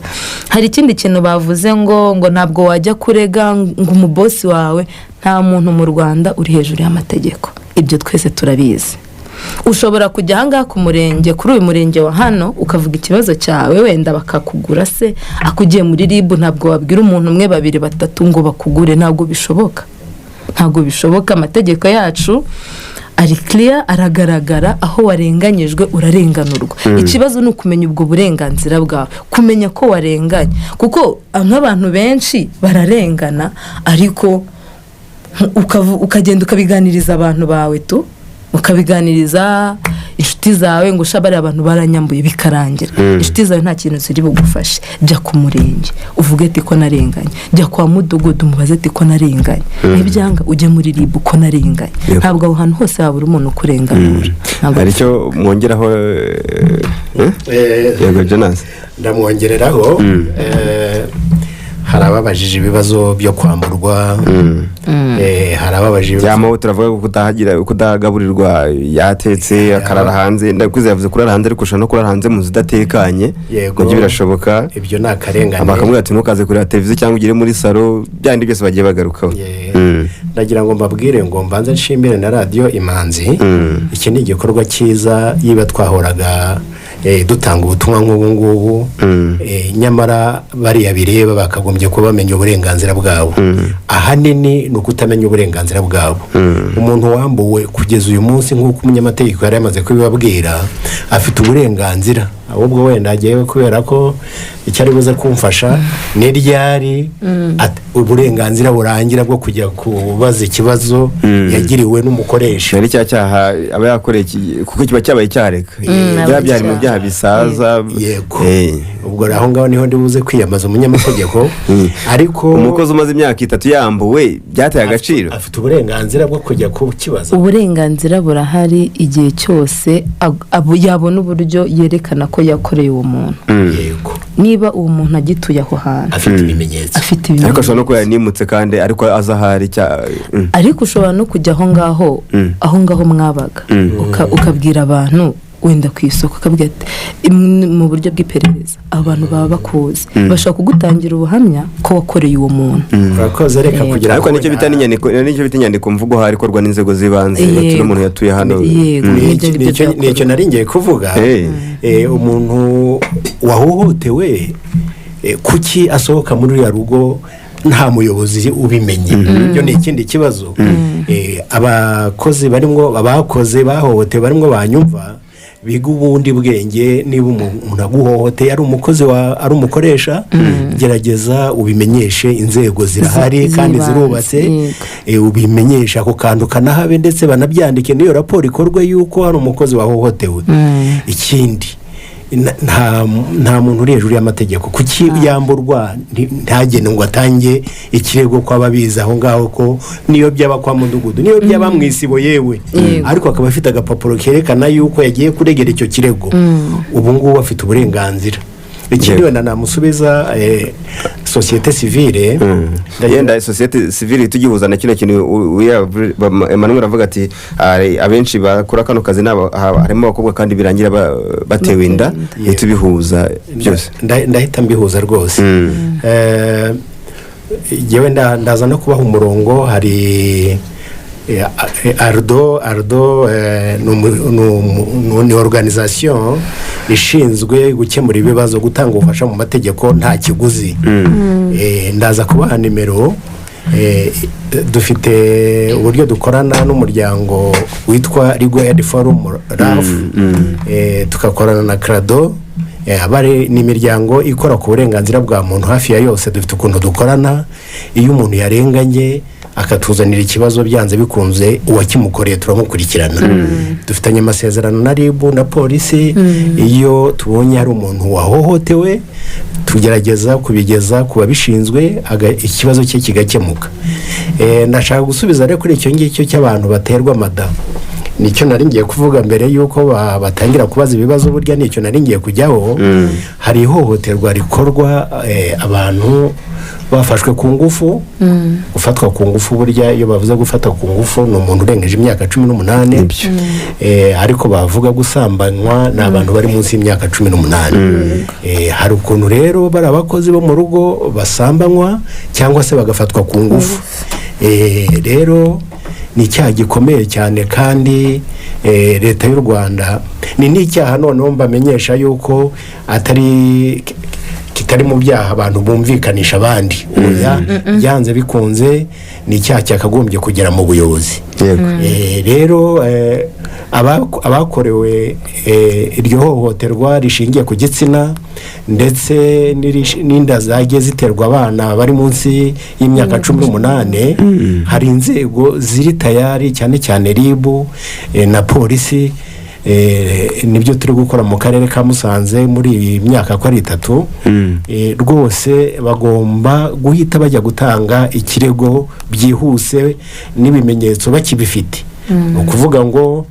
Hari ikindi kintu bavuze ngo ntabwo wajya kurega ngo umubosi wawe. Nta muntu mu Rwanda uri hejuru y'amategeko, ibyo twese turabizi. Ushobora kujya ahangaha ku murenge, kuri uyu murenge wa hano, ukavuga ikibazo cyawe, wenda bakakugura se. Akugiye muri RIB, ntabwo wabwira umuntu umwe, babiri, batatu ngo bakugure. Ntabwo bishoboka, ntabwo bishoboka. Amategeko yacu ari kiriya, aragaragara. Aho warenganyijwe urarenganurwa. Ikibazo ni ukumenya ubwo burenganzira bwawe, kumenya ko warenganye, kuko nk'abantu benshi bararengana, ariko ukagenda ukabiganiriza abantu bawe tu, ukabiganiriza inshuti zawe ngo sha bariya abantu baranyambuye, bikarangira. Inshuti zawe nta kintu ziri bugufashe. Jya ku murenge uvuge ati ko narenganye, jya kwa mudugudu umubaze ati ko narenganye, nibyanga ujye muri RIB ko narenganye. Ntabwo aho hantu hose habura umuntu ukurenganura. Ntabwo. Hari icyo mwongeraho? Yego, Jonas. Ndamwongereraho. Hari ababajije ibibazo byo kwamburwa, hari ababajije ibibazo Byamaho turavuga ko kudahagaburirwa yatetse akarara hanze. Ndakuze yavuze kurara hanze, ariko ushobora no kurara hanze mu nzu idatekanye. Nabyo birashoboka. Ibyo ni akarengane. Bakamubwira ati ntukaze kureba televiziyo cyangwa ugere muri salo, byandi byose bagiye bagarukaho. Ndagira ngo mbabwire ngo mbanze nshimire na Radiyo Imanzi. Iki ni igikorwa cyiza. Yiba twahoraga dutanga ubutumwa nk'ubu ngubu, nyamara bariya bireba bakagombye kuba bamenya uburenganzira bwabo. Ahanini ni ukutamenya uburenganzira bwabo. Umuntu wambuwe kugeza uyu munsi, nk'uko umunyamategeko yari yamaze kubibabwira, afite uburenganzira. Ahubwo wenda agiye kubera ko icyo ari buze kumfasha ni ryari uburenganzira burangira bwo kujya kubaza ikibazo yagiriwe n'umukoresha. Ari cya cyaha aba yakoreye, kuko kiba cyabaye cyareka byaba byari mu byaha bisaza. Yego. Ubwo aho ngaho niho ndi buze kwiyambaza umunyamategeko, ariko umukozi umaze imyaka 3 yambuwe byateye agaciro, afite uburenganzira bwo kujya kukibaza. Uburenganzira burahari igihe cyose yabona uburyo yerekana ko yakoreye uwo muntu. Yego. Niba uwo muntu agituye aho hantu, afite ibimenyetso. Afite ariko ibimenyetso. ashobora no kuba yanimutse kandi ariko aza ahari. Ariko ushobora no kujya aho ngaho, aho ngaho mwabaga, ukabwira abantu wenda ku isoko, ukabwira ati mu buryo bw'iperereza abantu baba bakuzi, bashobora kugutangira ubuhamya ko wakoreye uwo muntu. Urakoze, reka kugira ariko ngo nicyo bita n'inyandiko, nicyo bita inyandiko mvugo hari ikorwa n'inzego z'ibanze, bati umuntu yatuye hano. Nibyo ngibyo byakorwa. Nicyo nari ngiye kuvuga. Umuntu wahohotewe, kuki asohoka muri uriya rugo nta muyobozi ubimenye? Ibyo ni ikindi kibazo. Abakozi barimo, abakoze bahohotewe barimo banyumva, biga ubundi bwenge. Niba umuntu aguhohoteye ari umukozi wa ari umukoresha, gerageza ubimenyeshe inzego zirahari kandi z'ibanze, zirubatse. Ubimenyeshe ako kantu kanahabe, ndetse banabyandike n'iyo raporo ikorwe yuko hari umukozi wahohotewe. Ikindi, nta muntu uri hejuru y'amategeko. Kuki yamburwa ntagende ngo atange ikirego ko ababizi aho ngaho, ko niyo byaba kwa mudugudu, niyo byaba mu isibo yewe, ariko akaba afite agapapuro kerekana yuko yagiye kuregera icyo kirego? Ubu ngubu afite uburenganzira. Ikindi wenda namusubiza, sosiyete sivile. Yenda sosiyete sivile tugihuza na kino kintu, Emmanuel avuga ati abenshi bakora kano kazi harimo abakobwa kandi birangira batewe inda, tubihuza byose. Ndahita mbihuza rwose. Njyewe ndaza no kubaha umurongo. Hari ARDO, ni organisation ishinzwe gukemura ibibazo, gutanga ubufasha mu mategeko nta kiguzi. Ndaza kubaha nimero. Dufite uburyo dukorana n'umuryango witwa Legal Aid Forum, RAF, tugakorana na CLADHO. Abari ni imiryango ikora ku burenganzira bwa muntu hafi ya yose, dufite ukuntu dukorana. Iyo umuntu yarenganye akatuzanira ikibazo, byanze bikunze uwakimukoreye turamukurikirana. Dufitanye amasezerano na RIB na polisi. Iyo tubonye hari umuntu wahohotewe, tugerageza kubigeza ku babishinzwe, ikibazo cye kigakemuka. Ndashaka gusubiza rero kuri icyo ngicyo cy'abantu baterwa amada. Nicyo nari ngiye kuvuga mbere y'uko batangira kubaza ibibazo. Burya nicyo nari ngiye kujyaho. Hari ihohoterwa rikorwa abantu bafashwe ku ngufu. Gufatwa ku ngufu, burya iyo bavuze gufata ku ngufu ni umuntu urengeje imyaka 18. Ariko bavuga gusambanywa ni abantu bari munsi y'imyaka 18. Hari ukuntu rero bari abakozi bo mu rugo basambanywa cyangwa se bagafatwa ku ngufu. Rero ni icyaha gikomeye cyane, kandi leta y'u Rwanda ni n'icyaha noneho mbamenyesha yuko atari kitari mu byaha abantu bumvikanisha abandi. Oya, byanze bikunze ni icyaha cyakagombye kugera mu buyobozi. Rero abakorewe iryo hohoterwa rishingiye ku gitsina, ndetse n'inda zagiye ziterwa abana bari munsi y'imyaka 18, hari inzego ziri tayari, cyane cyane RIB na polisi. Nibyo turi gukora mu karere ka Musanze muri iyi myaka ko ari 3. Rwose bagomba guhita bajya gutanga ikirego byihuse n'ibimenyetso bakibifite. Ni ukuvuga ngo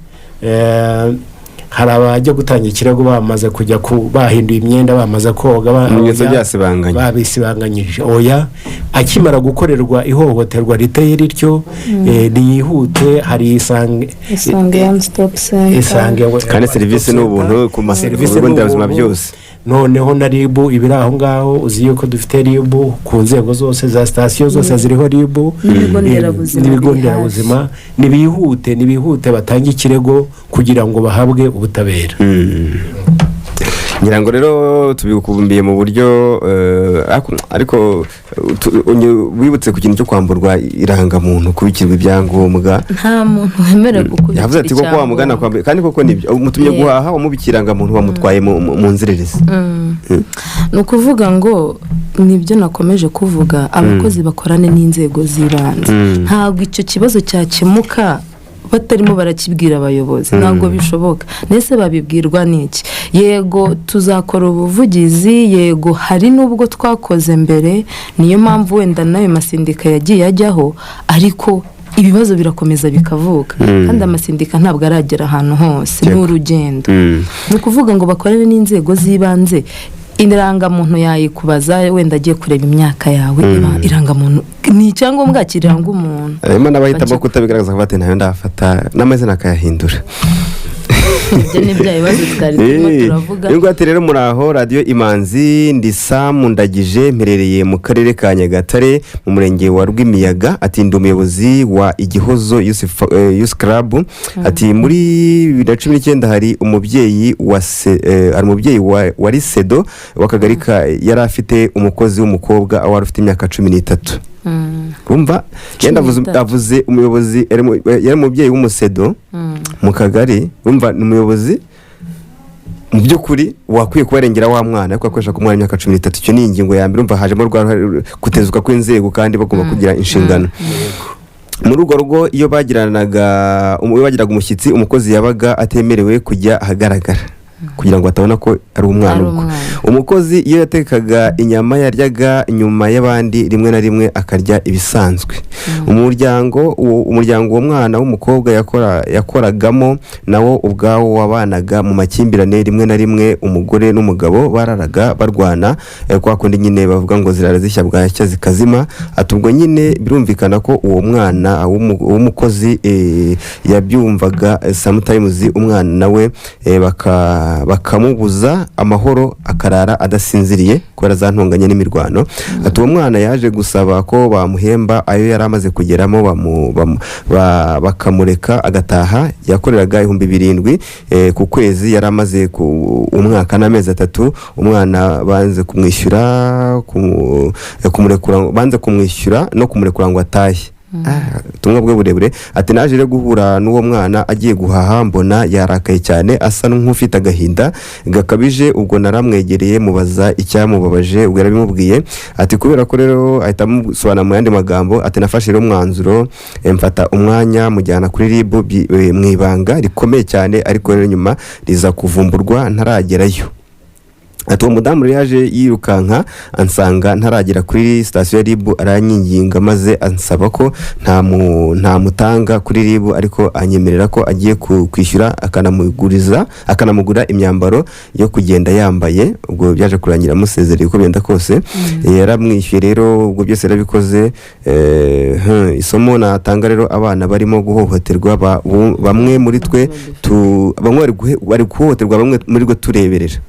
Hari abajya gutanga ikirego bamaze kujya bahinduye imyenda, bamaze koga, Ibimenyetso oya, byasibanganye. Babisibanganyije. Oya, akimara gukorerwa ihohoterwa riteye rityo, niyihute, hari Isange. Isange One Stop Center. Isange. Kandi serivisi ni ubuntu ku Serivisi bigo ni nderabuzima ubuntu. byose. Noneho na RIB ibiri aho ngaho. Uzi yuko dufite RIB ku nzego zose, za sitasiyo zose ziriho RIB. N'ibigo nderabuzima N'ibigo biri nderabuzima. Nibihute, nibihute batange ikirego kugira ngo bahabwe ubutabera. Ngira ngo rero tubikubumbiye mu buryo, ariko wibutse ku kintu cyo kwamburwa irangamuntu, kubikirwa ibyangombwa. Nta muntu wemerewe kukubikira Yavuze ati koko wamugana icyangombwa. kwambaye, kandi koko nibyo, umutumye guhaha, wamubikiye irangamuntu, wamutwaye mu nzererezi. Ni ukuvuga ngo nibyo nakomeje kuvuga, abakozi bakorane n'inzego z'ibanze. Ntabwo icyo kibazo cyakemuka batarimo barakibwira abayobozi, ntabwo bishoboka. Ndetse babibwirwa n'iki? Yego, tuzakora ubuvugizi, yego, hari n'ubwo twakoze mbere, niyo mpamvu wenda n'ayo masindika yagiye ajyaho, ariko ibibazo birakomeza bikavuka, kandi amasindika ntabwo aragera ahantu hose, ni urugendo. Ni ukuvuga ngo bakorane n'inzego z'ibanze. Irangamuntu yayikubaza, wenda agiye kureba imyaka yawe. Irangamuntu ni icyangombwa kiranga umuntu. Harimo n'abahitamo kutabigaragaza, ko bati ntayo ndafata, n'amazina akayahindura. Ibyo ni bya bibazo twari turimo turavuga. Uyu nguyu ati rero: "Muraho Radiyo Imanzi, ndi Samu Ndagije, mperereye mu karere ka Nyagatare mu murenge wa Rwimiyaga." Ati: "Ndi umuyobozi wa Igihozo Youth Club." Ati: "Muri 2019 hari umubyeyi wa hari umubyeyi wari sedo w'akagari ka yari afite umukozi w'umukobwa wari ufite imyaka 13." Urumva yenda avuze 13. Avuze umuyobozi, yari umubyeyi w'umusedo mu kagari. Urumva ni umuyobozi mu by'ukuri wakwiye kubarengera wa mwana, ariko akoresha ku mwana w'imyaka 13. Icyo ni ingingo ya mbere. Urumva hajemo rwa ruhare, kutezuka kw'inzego kandi bagomba kugira inshingano muri urwo rugo. Iyo bagiraga umushyitsi, umukozi yabaga atemerewe kujya ahagaragara kugira ngo batabona ko ari umwana. Ari Ubwo umwana. umukozi iyo yatekaga inyama yaryaga nyuma y'abandi, rimwe na rimwe akarya ibisanzwe. Umuryango uwo mwana w'umukobwa yakoragamo nawo ubwawo wabanaga mu makimbirane. Rimwe na rimwe umugore n'umugabo bararaga barwana, kwa kundi nyine bavuga ngo zirara zishya bwacya zikazima. Ati ubwo nyine birumvikana ko uwo mwana w'umukozi yabyumvaga, sometimes umwana nawe bakamubuza amahoro, akarara adasinziriye kubera za ntonganya n'imirwano. Ati uwo mwana yaje gusaba ko bamuhemba ayo yari amaze kugeramo, bakamureka agataha. Yakoreraga 7000 ku kwezi, yari amaze ku umwaka n'amezi 3. Umwana banze kumwishyura, kumurekura, banze kumwishyura no kumurekura ngo atahe. Ubutumwa bwe burebure. Ati naje rero guhura n'uwo mwana agiye guhaha, mbona yarakaye cyane, asa nk'ufite agahinda gakabije. Ubwo naramwegereye mubaza icyamubabaje, ubwo yarabimubwiye. Ati kubera ko rero, ahita amusobanura mu yandi magambo, ati nafashe rero umwanzuro, mfata umwanya mujyana kuri RIB mu ibanga rikomeye cyane, ariko rero nyuma riza kuvumburwa ntaragerayo. Ati uwo mudamu rero yaje yirukanka ansanga ntaragera kuri sitasiyo ya RIB, aranyinginga maze ansaba ko ntamutanga kuri RIB, ariko anyemerera ko agiye kwishyura akanamugura imyambaro yo kugenda yambaye. Ubwo byaje kurangira amusezereye uko byenda kose. Yaramwishyuye rero, ubwo byose yarabikoze. Isomo natanga rero, abana barimo guhohoterwa, bamwe muri twe bamwe bari guhohoterwa, bamwe muri twe tureberera.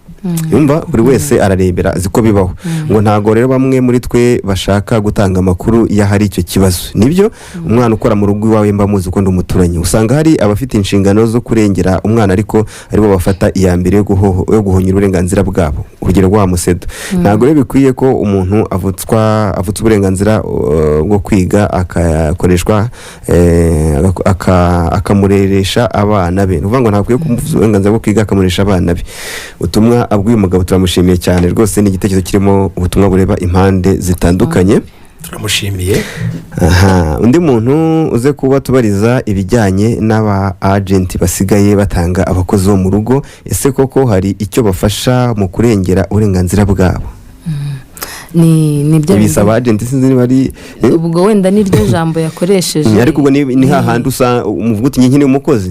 Yumva buri wese ararebera, azi ko bibaho. Ngo ntabwo rero bamwe muri twe bashaka gutanga amakuru iyo hari icyo kibazo. Nibyo, umwana ukora mu rugo iwawe, mba muzi ko ndi umuturanyi, usanga hari abafite inshingano zo kurengera umwana ariko aribo bafata iya mbere yo guhonyura uburenganzira bwabo, urugero rwa musedo. Ntabwo rero bikwiye ko umuntu avutsa uburenganzira bwo kwiga, akakoreshwa, akamureresha abana be. Ni ukuvuga ngo ntakwiye kumuvutsa uburenganzira bwo kwiga akamureresha abana be. Ubutumwa bw'uyu mugabo turamushimiye cyane rwose, ni igitekerezo kirimo ubutumwa bureba impande zitandukanye. Turamushimiye. Aha, undi muntu uze kuba tubariza ibijyanye n'aba agenti basigaye batanga abakozi bo mu rugo, ese koko hari icyo bafasha mu kurengera uburenganzira bwabo? Ni bya Bisaba agent, sinzi niba ari Ubwo wenda niryo jambo yakoresheje. Ariko ubwo ni hahandi usa umuvuga uti nkeneye umukozi.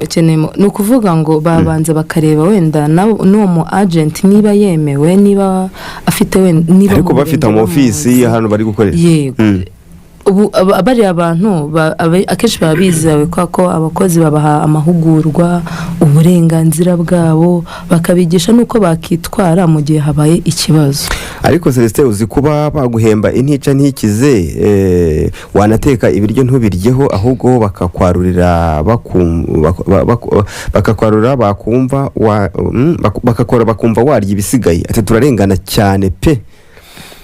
Ukeneye ni ukuvuga ngo babanza bakareba wenda n'uwo mu agent niba yemewe, niba afite wenda niba Ariko mu bafite murenge ama ofisi bamuzi. ahantu bari gukorera. Yego. Ubu bariya bantu akenshi baba bizewe kubera ko abakozi babaha amahugurwa, uburenganzira bwabo, bakabigisha n'uko bakitwara mu gihe habaye ikibazo. Ariko Celestin, uzi kuba baguhemba intica ntikize, wanateka ibiryo ntubiryeho, ahubwo bakakwarurira bakakwarura bakumva bakakora bakumva warya ibisigaye. Ati turarengana cyane pe.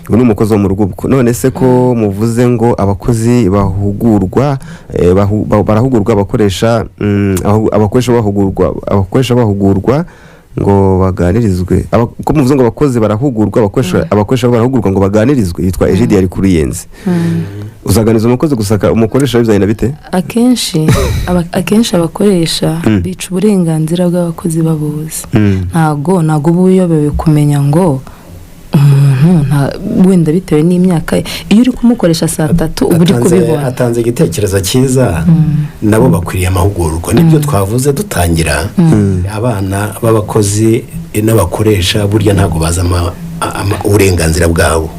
Ubu ni umukozi wo mu rugo. Ubwo none se ko muvuze ngo abakozi bahugurwa, barahugurwa, abakoresha abakoresha bahugurwa ngo baganirizwe, ko muvuze ngo abakozi barahugurwa, abakoresha barahugurwa ngo baganirizwe. Yitwa Egide, yari kuri Ruyenzi. Uzaganiza umukozi gusaka umukoresha bizagenda bite? Akenshi abakoresha bica uburenganzira bw'abakozi babuzi. Ntago uba uyobewe kumenya ngo umuntu wenda bitewe n'imyaka ye, iyo uri kumukoresha saa 3 uba uri kubibona. Atanze igitekerezo cyiza. Nabo bakwiriye amahugurwa, nibyo twavuze dutangira. Abana b'abakozi n'abakoresha burya ntabwo bazi uburenganzira bwabo.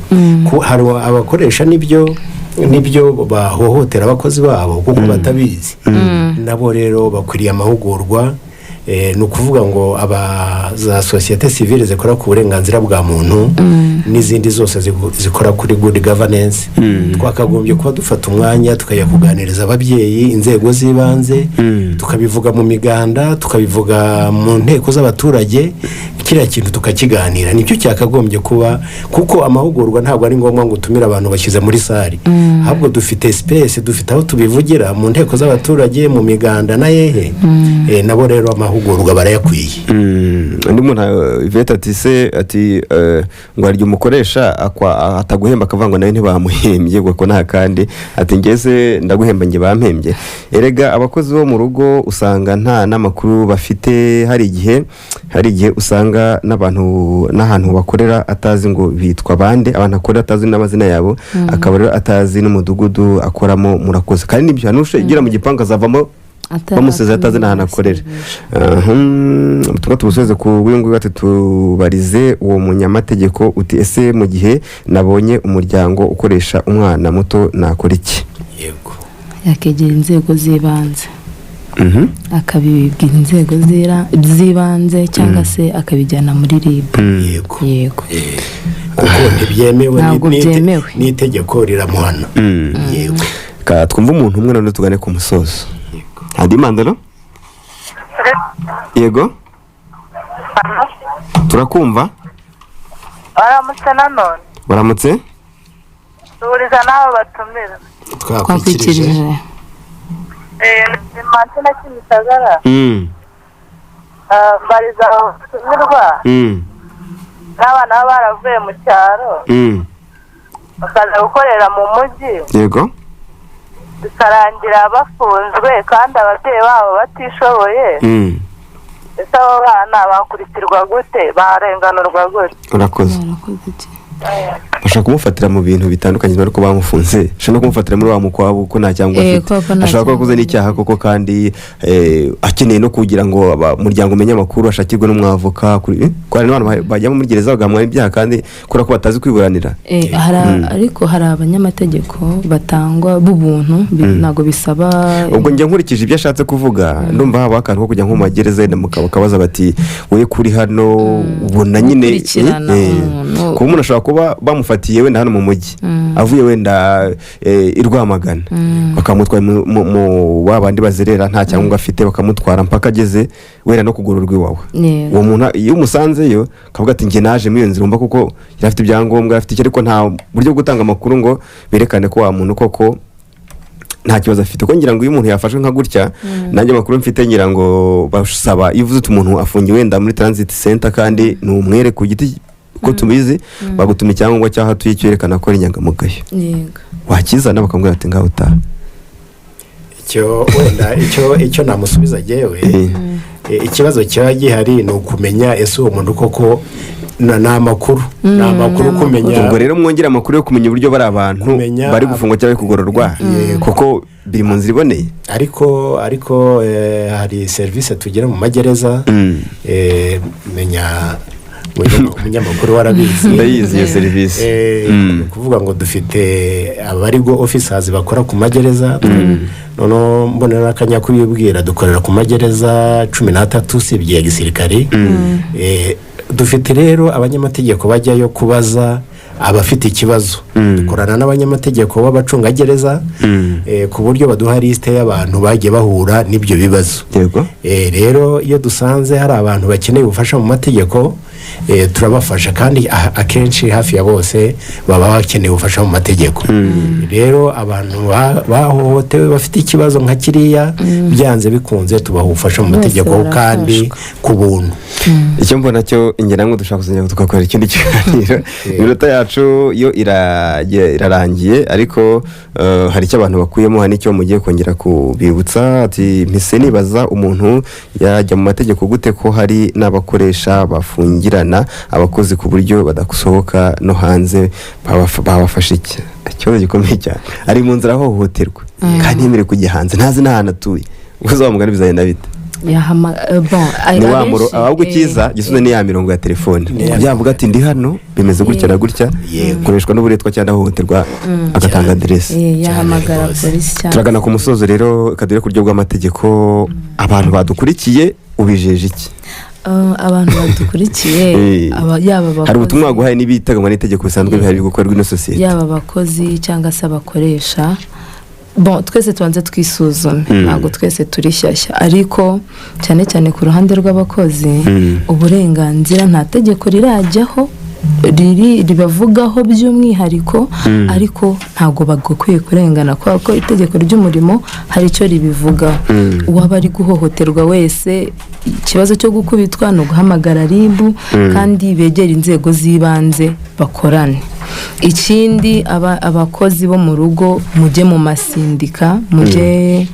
Hari abakoresha nibyo bahohotera abakozi babo kuko batabizi. Nabo rero bakwiriye amahugurwa. Ni ukuvuga ngo aba za sosiyete sivile zikora ku burenganzira bwa muntu n'izindi zose zikora kuri good governance, twakagombye kuba dufata umwanya tukajya kuganiriza ababyeyi, inzego z'ibanze, tukabivuga mu miganda, tukabivuga mu nteko z'abaturage, kiriya kintu tukakiganira. Nicyo cyakagombye kuba, kuko amahugurwa ntabwo ari ngombwa ngo utumire abantu bashyize muri salle, ahubwo dufite space, dufite aho tubivugira mu nteko z'abaturage, mu miganda na hehe. Nabo rero amahugurwa barayakwiye. Undi muntu, Ivete, ati se ati ngo hari igihe umukoresha ataguhemba akavuga ngo nawe ntibamuhembye, ngo ko nta kandi, ati ngeze ndaguhemba njye bampembye. Erega abakozi bo mu rugo usanga nta n'amakuru bafite. Hari igihe usanga n'abantu n'ahantu bakorera atazi ngo bitwa bande, abantu akorera atazi n'amazina yabo, akaba rero atazi n'umudugudu akoramo. Murakoze. Kandi nibyo, hantu ugera mu gipangu azavamo bamusezeye atazi n'ahantu akorera. Ubutumwa tubusoze ku w'uyu nguyu, ati tubarize uwo munyamategeko uti ese mu gihe nabonye umuryango ukoresha umwana muto nakora iki? Yego. Yakegera inzego z'ibanze, akabibwira inzego z'ibanze cyangwa se akabijyana muri RIB. Yego. Yego. Kuko ntibyemewe. Ntabwo byemewe. N'itegeko riramuhana. Yego. Ka twumve umuntu umwe none tugane ku musozo. Hadi mandalo, yego, turakumva. Baramutse nanone. Baramutse. Duhuriza n'abo batumira. Twakwikirije. Twakwikirije. Ni Martina Kimisagara. Mbariza abo batumirwa n'abana baba baravuye mu cyaro bakaza gukorera mu mujyi, bikarangira bafunzwe kandi ababyeyi babo batishoboye. Ese abo bana bakurikirwa gute, barenganurwa gute? Urakoze. Barakoze iki? Bashobora kumufatira mu bintu bitandukanye ariko bamufunze, bashobora no kumufatira muri wa mukwabu kuko nta cyangombwa afite. Kuko nta Ashobora kuba akoze cyangombwa. n'icyaha koko, kandi akeneye no kugira ngo umuryango umenye amakuru, ashakirwe n'umwavoka ko hari n'abantu bajya muri gereza bagahamwa n'ibyaha kandi kubera ko batazi kwiburanira. Ariko hari abanyamategeko batangwa b'ubuntu, ntabwo bisaba. Ubwo njya nkurikije ibyo ashatse kuvuga, ndumva habaho akantu ko kujya nko mu magereza wenda bakabaza bati wowe kuri hano ubona nyine Gukurikirana umuntu. Kuba umuntu ashobora kuba bamufatiye wenda hano mu mujyi, avuye wenda i Rwamagana, bakamutwara mu ba bandi bazerera nta cyangombwa afite, bakamutwara mpaka ageze wenda no kugororwa iwawe. Uwo muntu iyo umusanzeyo akavuga ati njye naje muri iyo nzira, wumva kuko yari afite ibyangombwa, afite icyo, ariko nta buryo bwo gutanga amakuru ngo berekane ko wa muntu koko nta kibazo afite. Kuko ngira ngo iyo umuntu yafashwe nka gutya, nanjye amakuru mfite, ngira ngo basaba, iyo uvuze uti umuntu afungiwe wenda muri transit center kandi ni umwere ku giti uko tubizi, bagutuma icyangombwa cy'aho atuye cyerekana ko ari inyangamugayo. Wakizana bakamubwira ati ngaho utaha. Icyo wenda icyo namusubiza jyewe, ikibazo kiba gihari ni ukumenya ese uwo muntu koko Ni amakuru, ni amakuru kumenya. Ubwo rero mwongere amakuru yo kumenya uburyo bari abantu Kumenya bari gufungwa cyangwa bari kugororwa, kuko biri mu nzira iboneye. Ariko hari serivisi tugira mu magereza. Menya umunyamakuru warabizi. Ndayizi iyo serivisi. Ni ukuvuga ngo dufite aba legal officers bakora ku magereza. Noneho mbonera n'akanya kubibwira, dukorera ku magereza 13 usibye ya gisirikari. Dufite rero abanyamategeko bajyayo kubaza abafite ikibazo. Dukorana n'abanyamategeko b'abacungagereza ku buryo baduha lisite y'abantu bagiye bahura n'ibyo bibazo. Rero iyo dusanze hari abantu bakeneye ubufasha mu mategeko, turabafasha, kandi akenshi hafi ya bose baba bakeneye ubufasha mu mategeko. Rero abantu bahohotewe bafite ikibazo nka kiriya, byanze bikunze tubaha ubufasha mu Bose mategeko kandi barafashwa. ku buntu. Icyo mbona cyo, ngira ngo dushaka kuzongera tugakora ikindi kiganiro. Iminota yacu yo irarangiye, ariko hari icyo abantu bakuyemo, hari n'icyo mugiye kongera kubibutsa. Ati mpise nibaza, umuntu yajya mu mategeko gute ko hari n'abakoresha bafungirana abakozi ku buryo badasohoka no hanze? Babafasha iki? Ikibazo gikomeye cyane. Ari mu nzira ahohoterwa kandi ntiyemerewe kujya hanze, ntazi n'ahantu atuye. Ubwo wa mugani bizagenda bite? Bon, Ni wa muro abenshi, ahubwo icyiza gisubizo ni ya mirongo ya telefone, yavuga ati ndi hano, bimeze gutya na gutya, koreshwa n'uburetwa cyangwa ahohoterwa, agatanga aderesi. Yahamagara Cyane. polisi cyangwa Turagana ku musozo rero, kadure ku buryo bw'amategeko, abantu badukurikiye ubijeje iki? Abantu badukurikiye, yaba Hari abakozi ubutumwa waguhaye n'ibiteganywa n'itegeko bisanzwe bihari gukorwa ino sosiyete. Yaba abakozi cyangwa se abakoresha, bon, twese tubanze twisuzume. Ntabwo twese turi shyashya, ariko cyane cyane ku ruhande rw'abakozi, uburenganzira, nta tegeko rirajyaho riri ribavugaho by'umwihariko, ariko ntabwo bagakwiye kurengana, kubera ko itegeko ry'umurimo hari icyo ribivugaho. Uwaba ari guhohoterwa wese, ikibazo cyo gukubitwa, ni uguhamagara RIB, kandi begere inzego z'ibanze bakorane. Ikindi, abakozi bo mu rugo, mujye mu masindika, mujye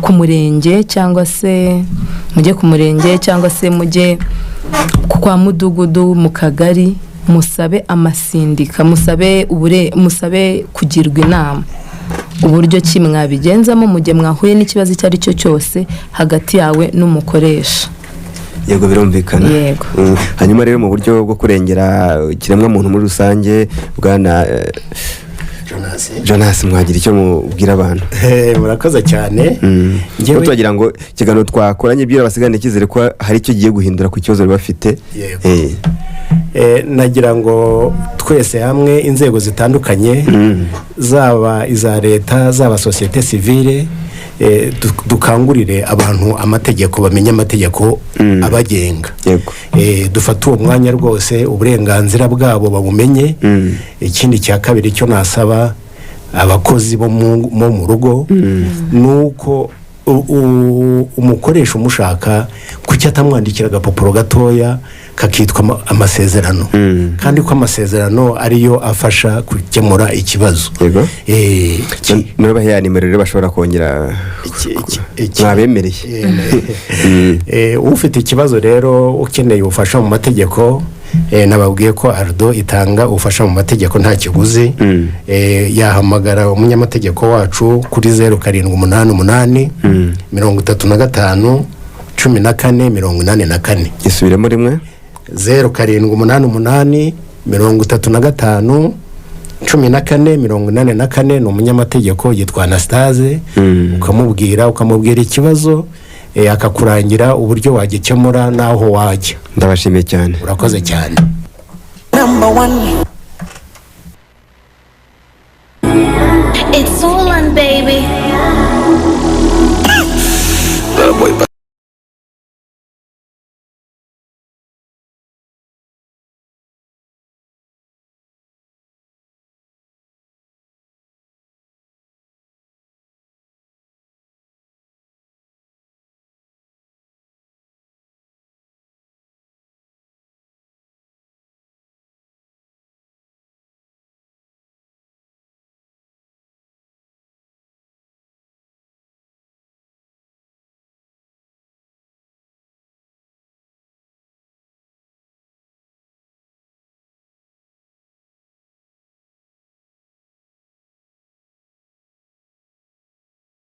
ku murenge, cyangwa se mujye ku murenge, cyangwa se mujye kwa mudugudu, mu kagari, musabe amasindika, musabe kugirwa inama uburyo ki mwabigenzamo mu gihe mwahuye n'ikibazo icyo ari cyo cyose hagati yawe n'umukoresha. Yego, birumvikana. Yego. Hanyuma rero mu buryo bwo kurengera ikiremwamuntu muri rusange, bwana Jonas. Jonas, mwagira icyo mubwira abantu? Murakoze cyane. Kuko turagira ngo ikiganiro twakoranye byira basigane icyizere ko hari icyo giye guhindura ku kibazo bari bafite. Yego. Nagira ngo twese hamwe, inzego zitandukanye, zaba iza leta, zaba sosiyete sivile, dukangurire abantu amategeko, bamenye amategeko abagenga. Dufate uwo mwanya rwose, uburenganzira bwabo babumenye. Ikindi cya kabiri cyo nasaba abakozi bo mu rugo ni uko umukoresha umushaka, kuki atamwandikira agapapuro gatoya kakitwa amasezerano, kandi ko amasezerano ariyo afasha gukemura ikibazo. Niba ya nimero rero bashobora kongera mwabemereye. Ufite ikibazo rero, ukeneye ubufasha mu mategeko, nababwiye ko ALDO itanga ubufasha mu mategeko nta kiguzi. Yahamagara umunyamategeko wacu kuri 0788 35 14 84. Gisubiremo rimwe. 0788 35 14 84. Ni umunyamategeko yitwa Anastase. Ukamubwira ikibazo, akakurangira uburyo wagikemura n'aho wajya. Ndabashimiye cyane. Urakoze cyane. Number one. It's all on, baby. Boy.